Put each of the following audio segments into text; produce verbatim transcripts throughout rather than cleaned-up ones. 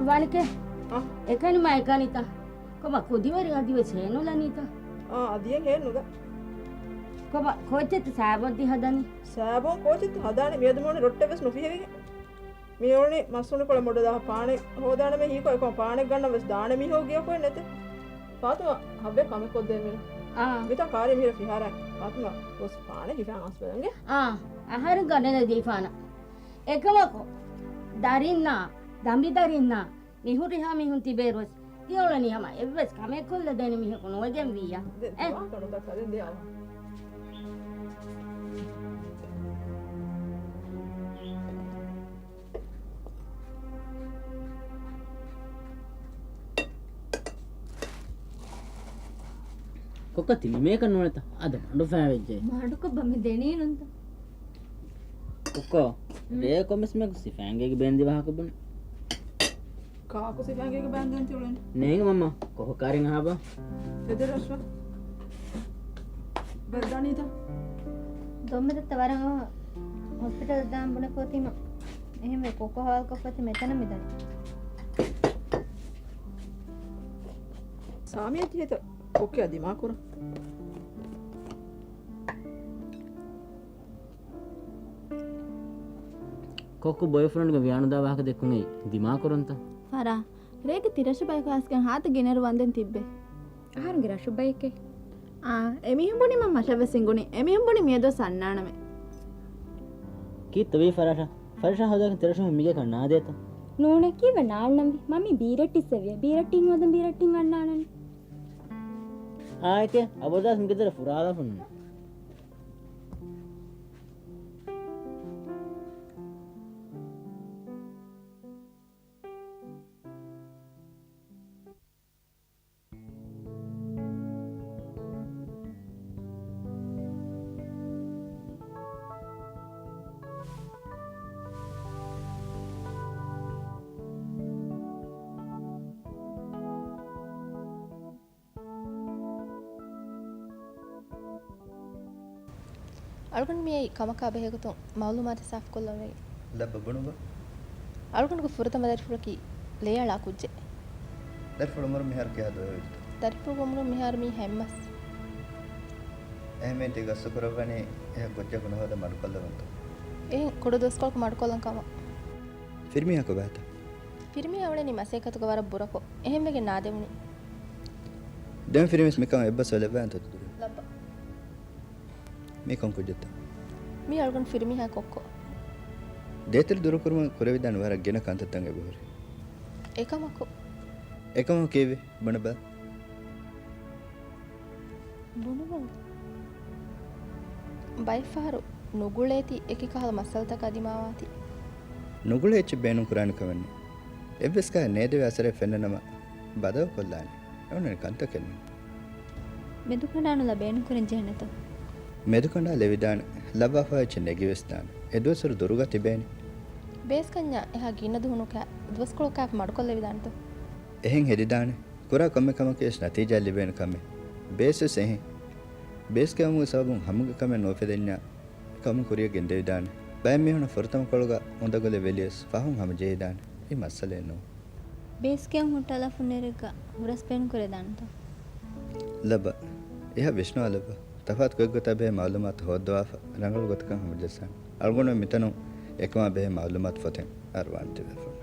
ވާނެކޭ؟ އަ. އެކަނި މާ އެކަނިތަ؟ ކޮބާ ކުދިވަރި އަދިވެސް ހޭނުލަނީތަ؟ އާ، އަދިއެއް ހޭނުލަ. ކޮބާ ކޯއްޗެއްތަ ސާބޯން ތި ހަދަނީ؟ ސާބޯން ކޯއްޗެއްތަ ހަދާނެ؟ މިއަދު މިއުޅެނީ ރޮއްޓެއް ވެސް ނުފިހެވިގެން. މިއުޅެނީ މަސް ހުނިކޮޅެއް މޮޑަށް ދާ ޕާނެއް ހޯދާނަމޭ ހީކޮށް އެކަމަ ޕާނެއް ގަންނަން ވެސް ދާނެ މީހަކު ގެޔަކު ނެތެ. ފާތުމާ، ހައްވެ ކަމެއް ކޮށްދޭ މިނު. އާ. މިތާ ކާރި މިހިރަ ފިހާރައި. ފާތުމާ، ގޮސް ފާނެ ހިފާ އަސް ބަލަނގެ. އާ، އަހަރެން ގަނެލެ ދީފާނަ. އެކަމަކު، ދަރިންނާ، ދަނބިދަރިންނާ، މި ހުރިހާ މީހުން ތިބޭރުވެސް، ތިއުޅެނީ ހަމަ އެއްވެސް ކަމެއް ކޮށްލަދޭނެ މީހަކު ނުވެގެން ވިއްޔާ. ދެން އެ؟ ދުވާ ކަނުދައްކަ، ދެން ދެ އަވަހަށް. ކޮއްކޮ ތި ނިމޭކަށް ނޫނެތަ؟ އަދަ މަޑު ފައިވެއްޖެ. މަޑުކޮށް ބަ މި ދެނީނުންތަ؟ ކޮއްކޮ، މް. ރޭ ކޮންމެސް މީހަކު ސިފައިންގޭގެ ބޭންދި ވާހަކަ ބުނި. ކާކު ސިފައިންގޭގެ ބޭންދި ތި އުޅެނީ؟ ނޭނގެ މަންމާ، ކޮހޮ ކާރިން އަހާބަ؟ ތެދެއް ރަށްވަ. ބެއްދާނީތަ؟ ދޮންމެދައްތަ ވަރަށް އަވަހަށް ހޮސްޕިޓަލަށް ދާން ބުނެ ކޯތީމަ. އެހެންވެ ކޮއްކޮ ހަވާލުކޮށްފަތި މެތަނަށް މިދަނީ. ސާމިޔާ ތިހޭތަ ކޮއްކޮއާ ދިމާކުރަން؟ ކޮއްކޮ ބޮއިފްރެންޑްގެ ވިޔާނުދާ ވާހަކަ ދެއްކުން އެއީ ދިމާކުރަންތަ؟ ފަރާ، ރޭގެ ތިރަށު ބަޔަކު ހާސްގެން ހާދަ ގިނައިރު ވަންދެން ތިއްބެ. އަހަރުގެ ރަށު ބަޔެކޭ. އާ، އެމީހުން ބުނީ މަ މަށަށް ވެސް އިނގުނީ. އެމީހުން ބުނީ މިއަދުވެސް އަންނާނަމޭ. ކީއްތަ ވީ ފަރާޝާ؟ ފަރާޝާ ހޯދާގެން ތިރަށު މިގޭކަށް ނާދޭތަ؟ ނޫނޭ ކީއްވެ ނާންނަންވީ؟ މަ މީ ބީރައްޓިއްސެއްވިޔަ. ބީރައްޓިން ހޯދަން ބީރައްޓިން އަންނާނަން. އާއެކޭ އަބަދުވެސް މިގެ ދޮރެއް ފުރާލާފަ ނޫން. އަޅުގަނޑު މިއައީ ކަމަކާ ބެހޭގޮތުން މައުލޫމާތު ސާފުކޮށްލަން ވެގެން. ލައްބަ ބުނުބަ. އަޅުގަނޑުގެ ފުރަތަމަ ދަރިފުޅަކީ ލެޔަޅާ ކުއްޖެއް. ދަރިފުޅު އުމުރުން މިހާރު ކިހާ ދުވަހެއް ވެއްޖެތަ؟ ދަރިފުޅުގެ އުމުރުން މިހާރު މީ ހަތް މަސް. އެހެންވީމަ ތި ގަސްތު ކުރައްވަނީ އެހާ ކުއްޖަކު ނުހޯދަ މަޑުކޮށްލަވަންތަ؟ އެހެން ކުޑަ ދުވަސްކޮޅަކު މަޑުކޮށްލަން ކަމަށް. ފިރިމީހާ ކޮބާތަ؟ ފިރިމީހާ އުޅެނީ މަސައްކަތުގަ ވަރަށް ބުރަކޮށް. އެހެންވެގެން ނާދެވުނީ. ދެން ފިރިމީސް މިކަން އެއްބަސްވެ ލެއްވާންތަ ދުރު؟ ލައްބަ. މީ ކޮން ކުއްޖެއްތަ؟ މީ އަޅުގަނޑު ފިރިމީހާ ކޮއްކޮ. ދޭތެރެ ދުރުކުރުމަށް ކުރެވިދާނެ ވަރަށް ގިނަ ކަންތައްތައް އެބަހުރި. އެކަމަކު. އެކަމަކު ކީއްވެ؟ ބުނެބަލަ. ބުނެބަލަ. ބައެއްފަހަރު ނުގުޅޭތީ އެކި ކަހަލަ މައްސަލަތަކާ ދިމާވާތީ. ނުގުޅޭ އެއްޗެއް ބޭނުން ކުރާނެ ކަމެއް ނެތް. އެއްވެސް ކަހަލަ ނޭދެވޭ އަސަރެއް ފެންނަނަމަ ބަދަލުކޮށްލާނެ. އެ އޮންނަނީ ކަންތަކެއް ނޫން. މެދުކަނޑާ ނުލާ ބޭނުންކުރަން ޖެހެނެތޯ؟ މެދުކަނޑާ ލެވިދާނެ، ލައްވާފަ އެއްޗެއް ނެގިވެސްދާނެ. އެ ދުވަސްވަރު ދުރުގަ ތިބޭނެ. ބޭސް ކަންޏާ އެހާ ގިނަ ދުވަހުނު ކާ، ދުވަސްކޮޅު ކާފަ މަޑުކޮށްލެވިދާނެތޯ؟ އެހެން ހެދިދާނެ. ކުރާ ކޮންމެ ކަމަކީވެސް ނަތީޖާ ލިބޭނެ ކަމެއް. ބޭސްވެސް އެހެން. ބޭސް ކެއުމުގެ ސަބަބުން ހަމުގެ ކަމެއް ނުއުފެދެންޏާ، ކަމުން ކުރިޔަށް ގެންދެވިދާނެ. ބައެއް މީހުނަށް ފުރަތަމަ ކޮޅުގަ އުނދަގުލެއް ވެލިޔަސް ފަހުން ހަމަޖެހިދާނެ. އެއީ މައްސަލައެއް ނޫން. ބޭސް ކެއުން ހުއްޓާލާފަ ނެރެއްގަ ހުރަސް ބޭނުން ކުރެދާނެތޯ؟ ލައްބަ. އެހާ ވިސްނުވާލައްބަ. ތަފާތު ގޮތްގޮތަށް ބެހޭ މައުލޫމާތު ހޯއްދަވާފަ ރަނގަޅު ގޮތަކަށް ހަމަޖައްސާނެ. އަޅުގަނޑުމެން މިތަނުން އެކަމާ ބެހޭ މައުލޫމާތު ފޮތެއް އަރުވާނެ ތިބޭފުޅުންނަށް.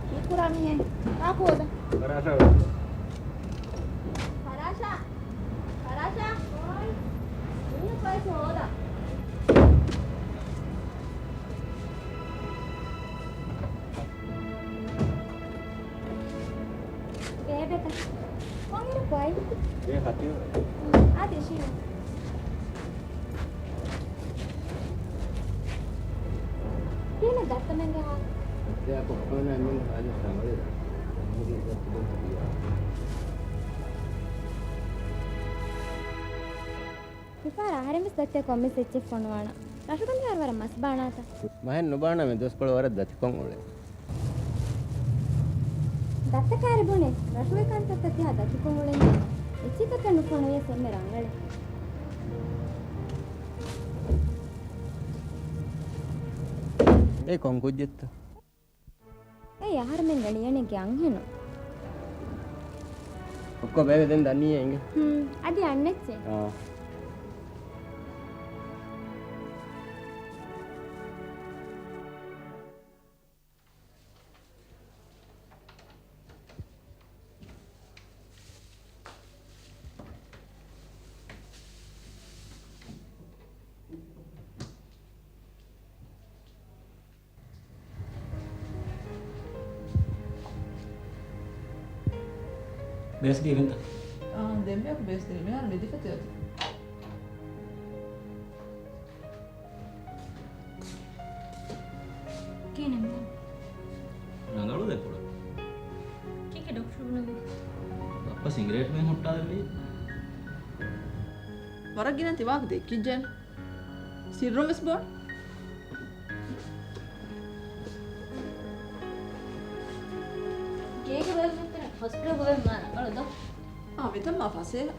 ކީއްކުރާ މީހެއް؟ ކާކު ހޯދަ؟ ފަރާޝާ ހޯދަ. ފަރާޝާ! ފަރާޝާ! މީހަކު އައިސް ހޯދަ. ބޭބެތަ؟ ކޮންއިރަކު އައި؟ އޭ ހަތި. އާދެ ޝީނާ. ދައްތަމެންގެ ހާލު. ދެ ކޮއްކޮނާ މިން ހާލެއް ސަމަޅު. މުދި ދައްތަ ދެން ހަދިޔާ. މިފަހަރު އަހަރެން ވެސް ދައްތަ ކޮންމެސް އެއްޗެއް ފޮނުވާނަ. ރަށުގަނޑު އަހަރު ވަރަށް މަސް ބާނާތަ؟ މަހެއް ނުބާނަމޭ ދުވަސްކޮޅު ވަރަށް ދަތިކޮށް އުޅޭ. ދައްތަ ކާރި ބުނެ، ރަށުގެ ކަންތައްތައް ތިހާ ދަތިކޮށް އުޅެނީ. އެއްޗިތަކެއް ނުފޮނުވިޔަސް އެންމެ ރަނގަޅޭ. އެ ކޮން ކުއްޖެއްތަ؟ އެއީ އަހަރެމެންގެ ނިޔަނެއްގެ އަންހެނުން. ކޮއްކޮ ބޭބެ ދެން ދަނީ އެނގެ. ހުން، އަދި އަންނައްޗޭ. އާ. ބޭސް ދީވެންތަ؟ އާ، ދެންމެއަކު ބޭސް ދިނީ. މިހާރު ނިދިފަ ތިއޮތީ. ކިހިނެއް؟ ރަނގަޅު ދެކޮޅަށް. ކީކޭ ޑޮކްޓަރު ބުނެވީ؟ ބައްޕަ ސިނގިރޭޓްމެން ހުއްޓާލެއްވީ. ވަރަށް ގިނަ ތި ވާހަކަ ދެއްކިއްޖެން. ސިއްރުން ވެސް ބޯން. ގޭގެ ބަލަމެންތަނަށް ހޮސްޕިޓަލް ގުޅެން މާ ރަނގަޅު ދޯ؟ އާ، މިތަން މާ ފަސޭހަ.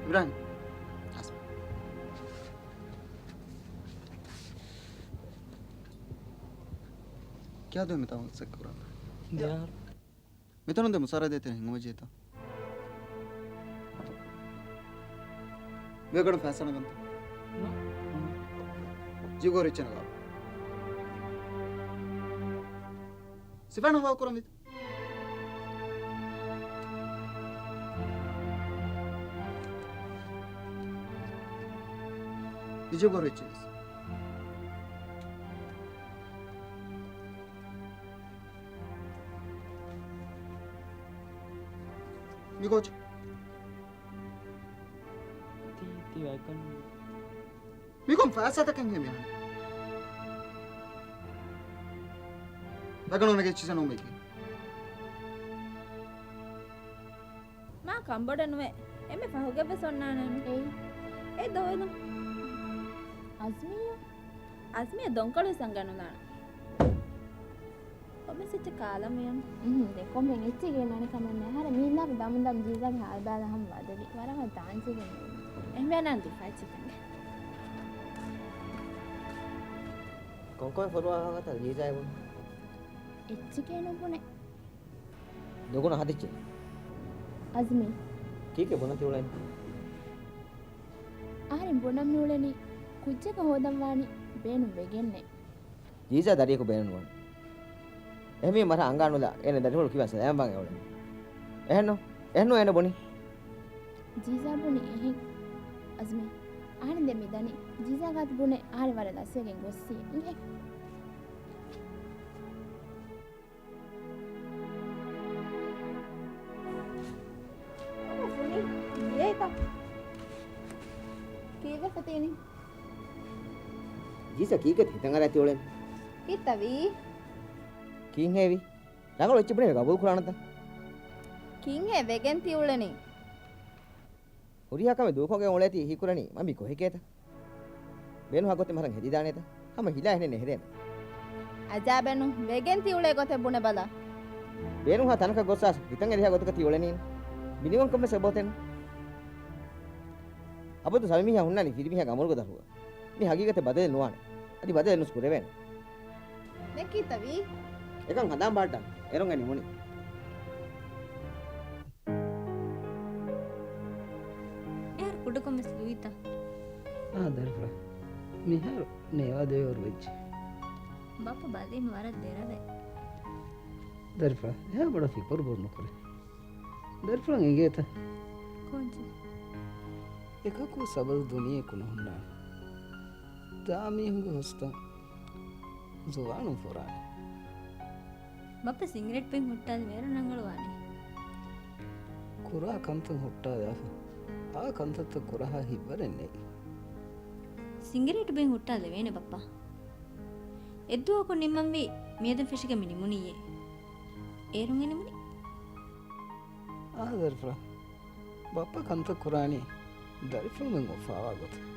އިބްރާހިމް. ކިހާ ދުވަހެއް މިތާ މަސައްކަތް ކުރަން؟ ދެ އަހަރު. މިތަނުން ދެ މުސާރަ ދޭތެރެ ހިނގުމަޖޭތަ؟ މިވެގަނޑު ފައިސާ ނަގަންތަ؟ ނޯ. ޖިގޯ ރިއްޗަނަ ގާ. ސިފައިން ހަވާލު ކުރަންވީތަ؟ މި ޖިގޯ ރިއްޗަނަސް. މި ކޯޗް. ތީ، ތީ ވައިކަން. މިކޮން ފައިސާތަކެއް ހޭ މިހާރު؟ ވައިކަން އޮންނަ ގެއްޗި ސަނޯމެކޭ. މާ ކަންބޮޑެއް ނުވޭ. އެންމެ ފަހުގަ ވެސް އޮންނާނެ. އެއް. އެ ދޯ އެދުން. އަޒްމީއަށް. އަޒްމީއަށް ދޮންކޮޅު ވެސް އަނގަ ނުލާނެ. ކޮންމެސް އެއްޗެއް ކާލަމުޔަން. އުހު، ދެ ކޮންމެ އެއްޗެއް ގެންނާނެ ކަމެއް ނެއް. އަހަރެން މީންނާ ދަމުން ދަމު ޖީޒާގެ ހާލު ބަލާ ހަމަ ވަދެވި. ވަރަށް ވަރަށް ދާންޖެހޭ. އެހެންވެ އަންނަން ދިފާއްޗި ކަންގެ. ކޮންކޮން ފޮރުވާ ހަވަތަ ޖީޒާ ބުން. އެއްޗެކޭ ނުބުނެ. ދޮގުން ހަދިއްޖެ. އަޒްމީ. ކީކޭ ބުނަތި އުޅެން؟ އަހަރެން ބުނަން މިއުޅެނީ ކުއްޖަކަށް ހޯދަން ވާނީ ބޭނުން ވެގެންނޭ. ޖީޒާ ދަރިޔަކު ބޭނުން ނުވާނެ. އެހެންވީމަ މަރހަ އަނގާނުލާ އޭނަ ދަރިފުޅު ކިބައިން ސަލާމްވާން އެއުޅެނީ. އެހެންނު؟ އެހެންނު އޭނަ ބުނީ. ޖީޒާ ބުނި އެހެން. އަޒްމީ، އަހަނިން ދެން މި ދަނީ ޖީޒާ ގާތު ބުނެ އަހަނިން ވަރަށް ލަސްވެގެން ގޮއްސި މީހެއް. ކީއްވެފަ ތީނީ؟ ޖީޒާ ކީކޭތަ ހިތަށް އަރާ ތިއުޅެނީ؟ ކީއްތަ ވީ؟ ކީއްހޭ ވީ؟ ރަނގަޅު އެއްޗެއް ބުނެވި ގަބޫލު ކުރާނަތަ؟ ކީއްހޭ ވެގެން ތިއުޅެނީ؟ ހުރިހާ ކަމެއް ދޫކޮށްގެން އުޅޭތީ ހީކުރަނީ މަ މި ކޮހެކޭތަ؟ ބޭނުންހާ ގޮތެއް މަރަން ހެދިދާނޭތަ؟ ހަމަ ހިލާ އެހެނެއް ނެހެރޭމެ. އަޖާބެއްނު، ވެގެން ތިއުޅޭ ގޮތެއް ބުނެބަލަ. ބޭނުންހާ ތަނަކަށް ގޮއްސާސް ހިތަށް އެރިހާ ގޮތަކަށް ތިއުޅެނީނު. މިނިވަންކަމެއް އެބައޮތެއްނު. އަބަދު ސަމީމީހާ ހުންނާނީ ފިރިމީހާގެ އަމުރުގެ ދަށުގަ. މި ހަގީގަތެއް ބަދަލެއް ނުވާނެ. އަދި ބަދަލެއް ނުސް ކުރެވޭނެ. ދެން ކީއްތަ ވީ؟ އެކަން ހަނދާން ބާއްޓާ. އޭރުން އެ ނިމުނީ. މިހާރު ކުޑަކޮށް ވެސް ލުއިތަ؟ އާ، ދަރިފުޅާ. މިހާރު ނޭވާ ދޭވަރު ވެއްޖެ. ބައްޕަ ބަލީމަ ވަރަށް ދެރަވޭ. ދަރިފުޅާ، އެހާ ބޮޑަށް ފިކުރު ބޮޑު ނުކުރޭ. ދަރިފުޅަށް އެނގޭތަ؟ ކޯއްޗެއް؟ އެކަކު ސަބަދު ދުނިޔެއަކު ނުހުންނާނެ. ދާ މީހުންގެ ހުސްތައް ޒުވާނުން ފުރާނެ. ބައްޕަ ސިނގިރޭޓް ބުއިން ހުއްޓާލީމަ އޭރު ރަނގަޅުވާނެ. ކުރާ ކަންތައް ހުއްޓާލާފަ. އާ ކަންތައްތައް ކުރަހާ ހިތްވަރެއް ނެތް. ސިނގިރޭޓް ބުއިން ހުއްޓާލެވޭނެ ބައްޕަ. އެއްދުވަހަކުން ނިންމަންވީ މިއަދުން ފެށިގެން މި ނިމުނީއޭ. އޭރުން އެ ނިމުނީ. އާ ދަރިފުޅާ. ބައްޕަ ކަންތައް ކުރާނީ ދަރިފުޅުމެން އުފާވާ ގޮތަށް.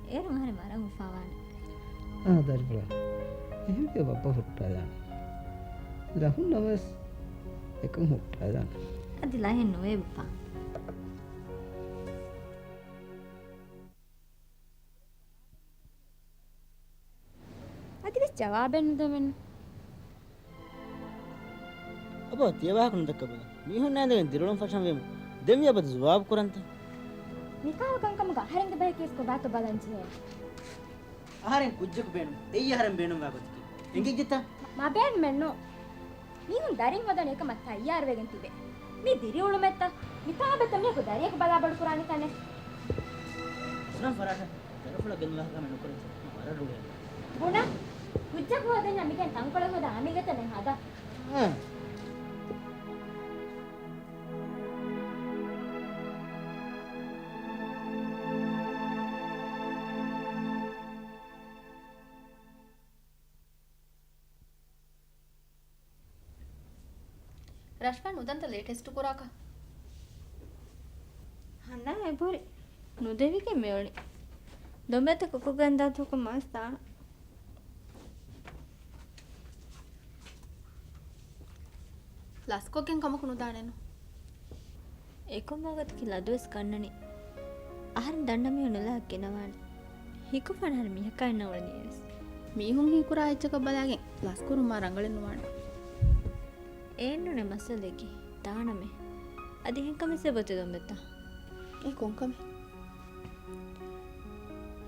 އޭރުން އަހަރެން ވަރަށް އުފާވާނެ. އާ ދަރިފުޅާ. އެހެންވީ ބައްޕަ ހުއްޓާލާނެ. ލަހުން ނަމަވެސް އެކަން ހުއްޓާލާނެ. އަދި ލަހެއް ނުވޭ ބައްޕާ. އަދިވެސް ޖަވާބެއް ނުދެވެން. އަބަ ތިޔަ ވާހަކަ ނުދައްކަބަލަ. މީހުން ނާދެގެން ދިރިއުޅުން ފަށަން ވީމަ، ދެން ވީ އަބަދު ޖަވާބު ކުރަންތަ؟ ނިކާހު ކަންކަމުގަ އަހަރެންގެ ބަހެއް ކީސް ކޮބާތޯ ބަލަން ޖެހޭ. އަހަރެން ކުއްޖަކު ބޭނުން. ދެއްޔަ އަހަރެން ބޭނުންވާ ގޮތަކީ. އެނގިއްޖެތަ؟ މަ ބޭނުމެއްނު. މީހުން ދަރިން ހޯދަން އެކަމަށް ތައްޔާރުވެގެން ތިބެ. މީ ދިރިއުޅުމެއްތަ؟ މިކާބެތަ މީހަކު ދަރިޔަކު ބަލާބަޑު ކުރާނެ ތަނެއް؟ ބުނަން ފަރާތަށް ދަރިފުޅަށް ގެންދަވާ ކަމެއް ނުކުރެއްޖެ. ވަރަށް ރުޅި އަންނަ. ބުނަން. ކުއްޖަކު ހޯދަންޏާ މިގެން ތަންކޮޅެއް ހޯދާ އަމިއްލަތަން ހަދާ. އަ. ރަޝްފާން ނުދަންތަ ލޭޓެސްޓު ކުރާކަށް؟ ހަނާ އެބުރި. ނުދެވިގެން މިއުޅެނީ. ދޮނބެތަ ކޮކޮގެން ދާތުކު މާސް ދާނަ. ލަސްކޮށްގެން ކަމަކު ނުދާނެނު. އެކަމާ ގޮތަކީ ލަދުވެސް ގަންނަނީ. އަހަރެން ދަންނަ މީހުން ނުލާ ގެނަވާނެ. ހީކުރާނެ އަހަރެން މީހަކާ އިންނަ އުޅެނީވެސް. މީހުން ހީކުރާ އެއްޗަކަށް ބަލާގެން ލަސްކުރުން މާ ރަނގަޅެއް ނުވާނެ. އެއެއްނޫނޭ މައްސަލައަކީ. ދާނަމޭ. އަދި އެހެން ކަމެއް ސަބަބުތައް ދޮންބެތަ؟ އެ ކޮންކަމެއް؟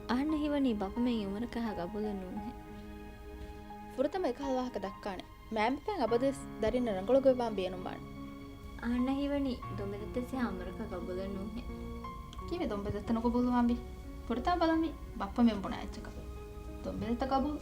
އަހަންނަށް ހީވަނީ ބައްޕަމެން އެ އުމުރަކަށް އަހާ ގަބޫލެއް ނޫންހޭ. ފުރަތަމަ އެކަހަލަ ވާހަކަ ދައްކާނެ. މައިންބަފައިން އަބަދުވެސް ދަރިންނަށް ރަނގަޅު ގޮތްވާން ބޭނުންވާނެ. އަހަންނަށް ހީވަނީ ދޮނބެދައްތަ ސިހާ އުމުރަކަށް ގަބޫލެއް ނޫންހޭ. ކީއްވެ ދޮނބެދައްތަ ނުގަބޫލުވާންވީ؟ ފުރަތަމަ ބަލަންވީ ބައްޕަމެން ބުނާ އެއްޗަކަށް. ދޮނބެދައްތަ ގަބޫލު.